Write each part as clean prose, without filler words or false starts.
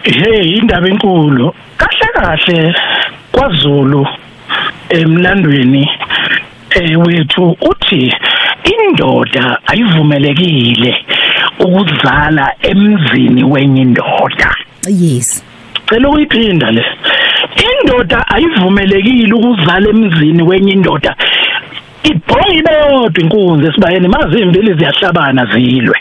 Hey, indaba enkulu. Kahle kahle kwaZulu emlandweni wethu uthi indoda ayivumelekile ukuzala emzini wenye indoda. Yes. Cela ukuyiphinda le. Indoda ayivumelekile ukuzala emzini wenye indoda. Ibhonga ibodwa inkunzi esibayeni mazimbili ziyahlabana zilwe.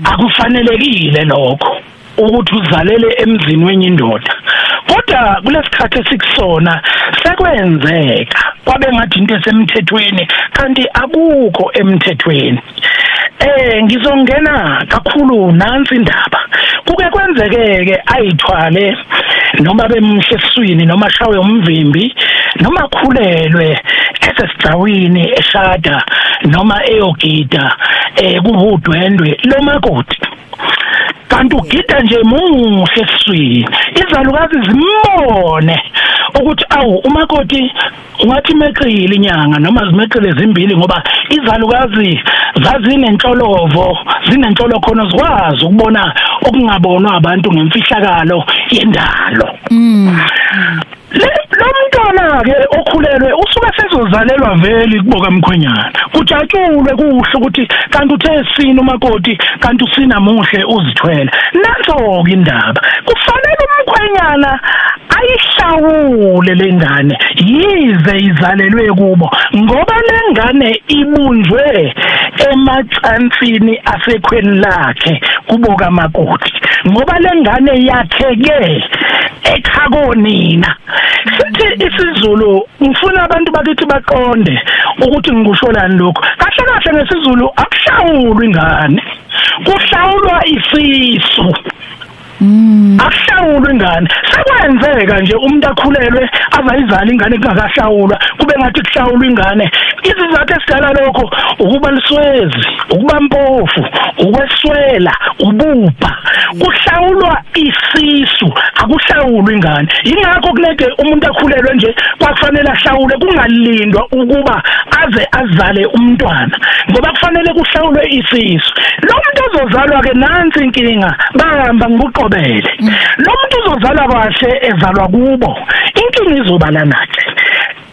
Akufanelekile lokho ukuthi uzalele emzini wenye indoda. Kodwa kulesikhathi esikusona sekwenzeka kwabe ngathi into esemthethweni kanti akukho emthethweni. Ngizongena kakhulu nansi indaba. Kuke kwenzekeke ayithwale noma bemhle esiswini noma shawe umvimbi noma khulelwe esesigcawini eshada noma eyogida kuhudwendwe lomakoti. Kanti ugida nje muhle esiswini, izalukazi zimbone ukuthi awu umakoti ungathi meqile inyanga noma zimeqile zimbili, ngoba izalukazi zazinenhlolovo, zinenhlolokhono, zikwazi ukubona okungabonwa abantu ngemfihlakalo yendalo. Lo mntwana ke okhulelwe usuke sezozalelwa vele kuboka mkhwenyana, kujatshulwe kuhle ukuthi kanti uthe sina umakoti, kanti usina muhle uzithwele. Nanso ke indaba, kufanele umkhwenyana ayihlawule lengane yize izalelwe kubo, ngoba lengane ibunjwe emacansini asekhweni lakhe kuboka makoti, ngoba lengane yakheke ekhakonina. Sithi isiZulu, ngifuna abantu bakithi baqonde ukuthi ngikusholani lokho. Kahle kahle ngesiZulu akuhlawulwa ingane, kuhlawulwa isisu. Akuhlawulwa ingane. Sekwenzeka nje umuntu akhulelwe azayizala ingane kungakahlawulwa, kube ngathi kuhlawulwa ingane. Izizathu esidala lokho ukuba liswezi, ukuba mpofu, ukweswela, ububha. Kuhlawulwa isisu, akuhlawulwa ingane. Ingakho kuneke umuntu akhulelwe nje kwakufanele ahlawule, kungalindwa ukuba aze azale umntwana, ngoba kufanele kuhlawulwe isisu. Lo muntu ozozalwa ke nansi inkinga, bahamba ngikuqobele. Lo muntu uzozalwa kahle ezalwa kubo, inkinga izoba lana ke.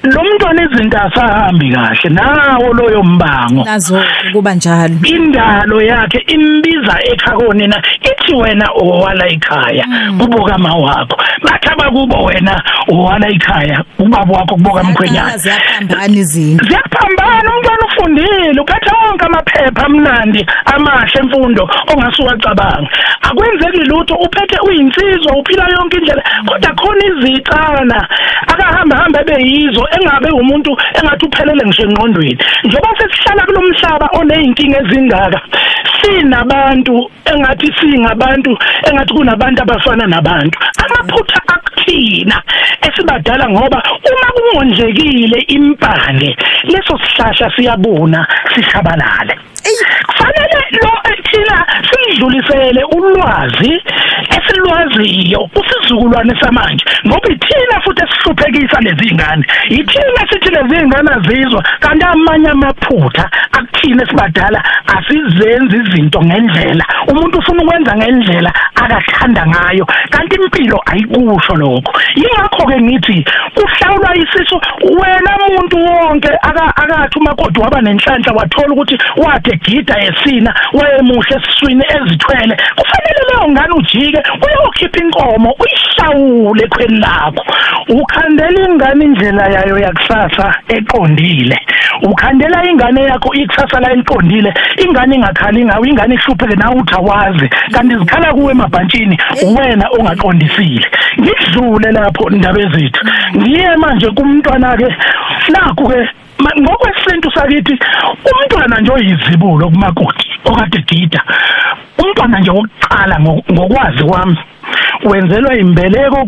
Lo mntwana izinto asahambi kahle nawo loyo mbango, nazo kuba njalo. Indalo yakhe imbiza ekhakonina ithi wena owala ikhaya kuboka mawakho, bathi abakubo wena owala ikhaya ubaba wakho kuboka mkhwenyana. Ziyaphambana izinto, ziyaphambana. Umntwana ufundile, uphethe wonke amaphepha amnandi amahle emfundo ongasuwacabanga, akwenzeki lutho, uphethe uyinsizwa, uphila yonke indlela, kodwa khona izicana akahamba hamba beyizo engabe umuntu engathi uphelele ngisho engqondweni. Njengoba sesihlala kulomhlaba oneyinkinga ezingaka, sinabantu engathi singabantu engathi kunabantu abafana nabantu. Amaphutha akuthina esibadala, ngoba uma kungondlekile impande leso sihlahla siyabuna sishabalale. Kufanele lo thina sidlulisele ulwazi esilwaziyo kusizukulwane samanje, ngoba ithina futhi esihluphekisa lezi ngane, ithina sithi lezi ngane azizwa, kanti amanye amaphutha akuthina esibadala asizenzi izinto ngendlela. Umuntu ufuna ukwenza ngendlela akathanda ngayo, kanti impilo ayikusho lokho. Yingakho ke ngithi kuhlawulwa isisu. Wena muntu wonke akathi umakoti waba nenhlanhla wathola ukuthi wade gida esina wayemuhle esiswini ezithwele, kufanele leyo ngane ujike uyokhipha inkomo uyihlawule ekhweni lakho. Ukhandela ingane indlela yayo yakusasa eqondile, ukhandela ingane yakho ikusasa la eliqondile. Ingane ingakhali ngawe, ingane ihlupheke nawe uthi awazi, kanti zikhala kuwe emabhantshini wena ongaqondisile. Ngidlule lapho indaba ezethu, ngiye manje kumntwana ke. Nakhu ke ngokwesintu sakithi umntwana nje oyizibulo kumakoti okade gida, umntwana nje wokuqala ngokwazi kwami wenzelwa imbeleko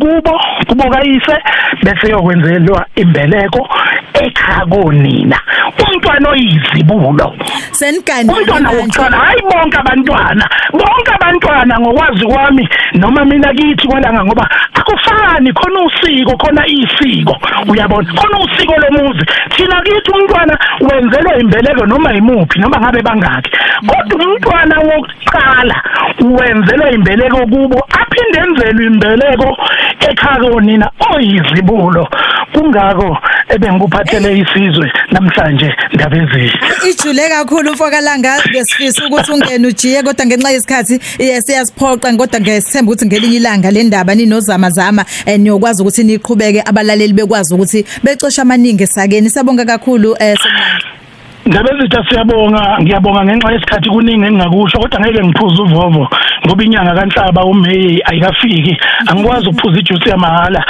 kubo kayise, bese yokwenzelwa imbeleko ekhakonina. Umntwana oyizibulo senigani, umntwana wokuqala. Hayi bonke abantwana, bonke abantwana ngokwazi kwami noma mina kithi kwalanga, ngoba Akufani, khona usiko, khona isiko, uyabona, khona usiko lomuzi. Thina kithi umntwana wenzelwe imbeleko noma imuphi, noma ngabe bangaki, kodwa umntwana wokuqala wenzelwe imbeleko kubo, aphinde enzelwe imbeleko ekhaya konina oyizibulo. Kungako ebengikuphathele isizwe namhlanje, Ndabezitha. Ijule kakhulu mfokaLanga, besifisa ukuthi ungene ujiye, kodwa ngenxa yesikhathi siyasiphoqa, kodwa ngesithemba ukuthi ngelinye ilanga le ndaba ninozama zama niyokwazi ukuthi niqhubeke, abalaleli bekwazi ukuthi becosha amaningi esakeni. Siyabonga kakhulu Somandla. Ndabezitha, siyabonga, ngiyabonga. Ngenxa yesikhathi kuningi engingakusho, kodwa ngeke ngiphuze uvovo ngoba inyanga kaNhlaba uMay ayikafiki, angikwazi ukuphuza ijuice yamahala.